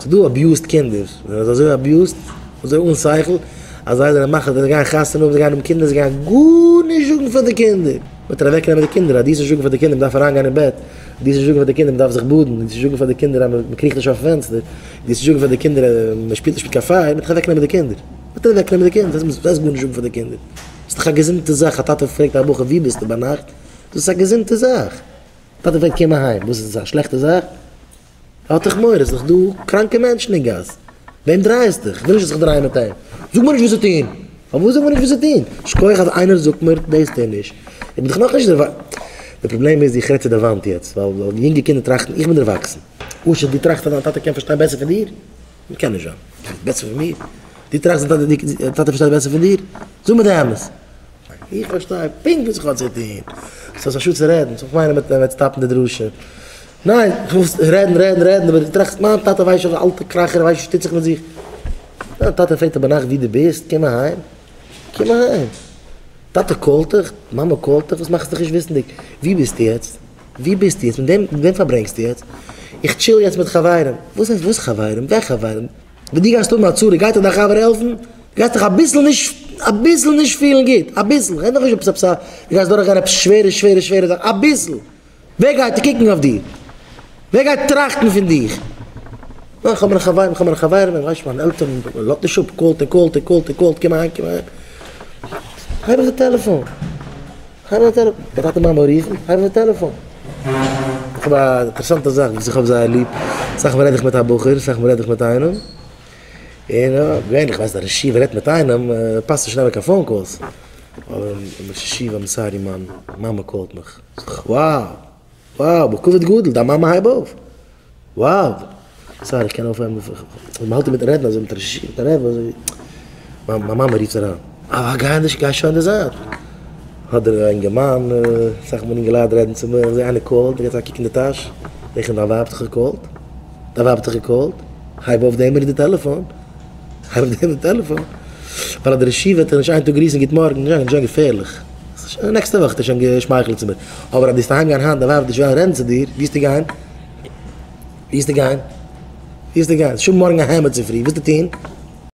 ס'איז דא abused קינדער, זענען אזוי abused, אזוי אן שכל, אז זיי זענען מחליט ווען זיי גייען חתונה האבן, זיי גייען האבן קינדער, זיי גייען גארנישט זאגן פאר די קינדער. מ'וועט אוועקנעמען די קינדער, אז דו וועסט נישט זאגן פאר די קינדער מ'דארף אריינגיין אין בעט, דו וועסט נישט זאגן פאר די קינדער מ'דארף זיך באדן, דו וועסט נישט זאגן פאר די קינדער אז מ'קריכט נישט אויפן פענסטער, דו וועסט נישט זאגן פאר די קינדער אז מ'שפילט נישט מיט קיין פייער, מ'וועט דיך אוועקנעמען די קינדער. מ'וועט אוועקנעמען די קינדער, דאס הייסט גארנישט זאגן פאר די קינדער. ס'איז דאך א געזונטע זאך, א טאטע פרעגט א בחור וואו ביסטו ביינאכט, דאס איז א געזונטע זאך. טאטע פרעגט קום אהיים, וואס איז דאס א שלעכטע זאך? האט דאך מורא, ס'איז דאך דא קראנקע מענטשן אין גאס, וועם דרייסט דיך? כ'וויל נישט זיך דרייען מיט אים, זאג מיר נישט וואס צו טון! פארוואס זאג מיר נישט וואס צו טון? שכוח אז איינער זאגט מיר דאס טו נישט, איך בין דאך נאכנישט דערוואקסן, די פראבלעם איז איך רעד צו די וואנט יעצט, ווייל יונגע קינדער טראכטן איך בין דערוואקסן. אשר דו טראכסט אז דיין טאטע קען פארשטיין בעסער פון דיר? קען נישט זיין. בעסער פון מיר? דו טראכסט אז דיין טאטע פארשטייט בעסער פון דיר? זאג מיר די אמת. איך פארשטיי פונקט וואס איך האב צו טון. ס'איז א שאד צו רעדן, ס'זאל מיינען מען וועט stop ן די דרשה. ניין, איך וויל רעדן רעדן רעדן, אבער דו טראכסט מיין טאטע ווייסט שוין, אלטע קראכער ווייסט נישט וואס טוט זיך מיט זיך. דיין טאטע פרעגט דיך ביינאכט וואו דו ביסט, קום אהיים. קום אהיים. טאטע call ט דיך, מאמע call ט דיך, וואס מאכסטו דיך נישט וויסנדיג? וואו ביסטו יעצט? וואו ביסטו יעצט? מיט וועם פארברענגסטו יעצט? איך chill יעצט מיט חברים. וואס הייסט וואס חברים? ווער חברים? ווען דו גייסט האבן א צרה גייט דיך דיין חבר העלפן? גייסט דיך אביסל נישט אביסל נישט פילן גוט, אביסל, כ'רעד נאכנישט עפעס עפעס א, דו גייסט דורכגיין עפעס שווערע שווערע שווערע זאכן, אביסל, ווער גייט קוקן אויף דיר? ווער גייט טראכטן פון דיך? נאר כ'האב מיינע חברים, כ'האב מיינע חברים, איך ווייס מיינע עלטערן, לאזט נישט אפ, call ט און call ט און call ט און call ט, קום אהיים, קום אהיים, הייב אויף די טעלעפאן. הייב אויף די טעלעפאן, די טאטע מאמע רופן, הייב אויף די טעלעפאן. איך האב א אינטערעסאנטע זאך וואס איך האב זייער ליב, אסאך מאל רעד איך מיט א בחור, אסאך מאל רעד איך מיט איינעם, און געווענליך ווייסט א ראש ישיבה רעדט מיט איינעם, פאסט נישט נעמען קיין phone calls, אבער ראש ישיבה I'm sorry מיין מאמע call ט מיך, זאג איך wow, wow, בכבוד גדול, דיין מאמע הייב אויף. wow! sorry איך קען אויפהייבן די מ'האלט אינמיטן רעדן אזוי מיט א רשעות מיט א רבי אזוי מיין מאמע רופט אריין אה גיי נישט גיי שוין די זייט האט דער אינגערמאן אסאך מאל אינגעלייט רעדן צו מיר אזוי איינער call ט געט א קוק אין די טאש זעה איך דיין ווייב האט דיך גע call ט דיין ווייב האט דיך גע call ט הייב אויף דעם די טעלעפאן הייב אויף דעם די טעלעפאן ווייל אז דער ראש ישיבה וועט דיך נישט איין טאג גריסן גוט מארגן איז שוין געפערליך נעקסטע וואך וועט ער שוין שמייכלען צו מיר אבער אז דו וועסט אהיים גיין היינט דיין ווייב וועט נישט וועלן רעדן צו דיר וועסטו גיין וועסטו גיין? וועסטו גיין? שוין מארגן א העמד צופרי, וואס וועסטו טון?